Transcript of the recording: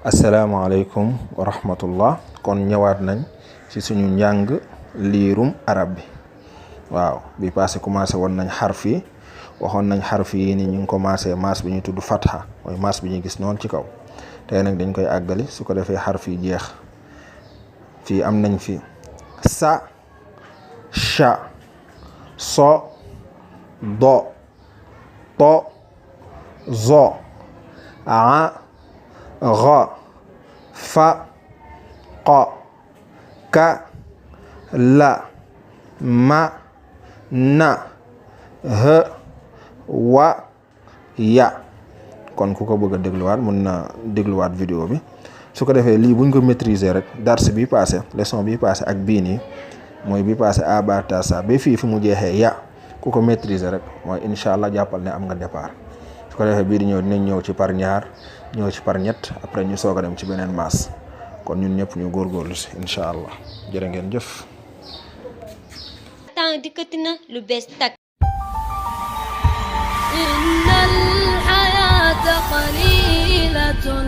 asalaamaaleykum wa rahmatullah kon ñëwaat nañ ci suñu njàng liirum arab bi waaw bi passé commencé woon nañ xarf yi waxoon nañ xarf yi ni ñu ngi commencé maas bi ñu tudd fatha mooy maas bi ñu gis noonu ci kaw tey nag dañ koy àggali su ko defee xarf yi jeex fii am nañ fi sa sha so do to zo a gha fa qa ka la ma na ha wa ya kon ku ko bëgg a dégluwaat mun na dégluwaat vidéo bi su ko defee lii buñ ko maîtriser rek dars bi passé leçon bi passé ak bii nii mooy bi passé a ba ta sa ba fii fi mu jeexee ya ku ko maîtriser rek mooy incha allah jàppal ne am nga départ su ko defee bii di ñëw dinañ ñëw ci par ñaar ñëw ci par ñett après ñu soog a dem ci beneen maas kon ñun ñëpp ñu góorgóorlu si incha allah jërë ngeen jëf. temps dikkati na lu bees tàkk. innal hayata qalilatun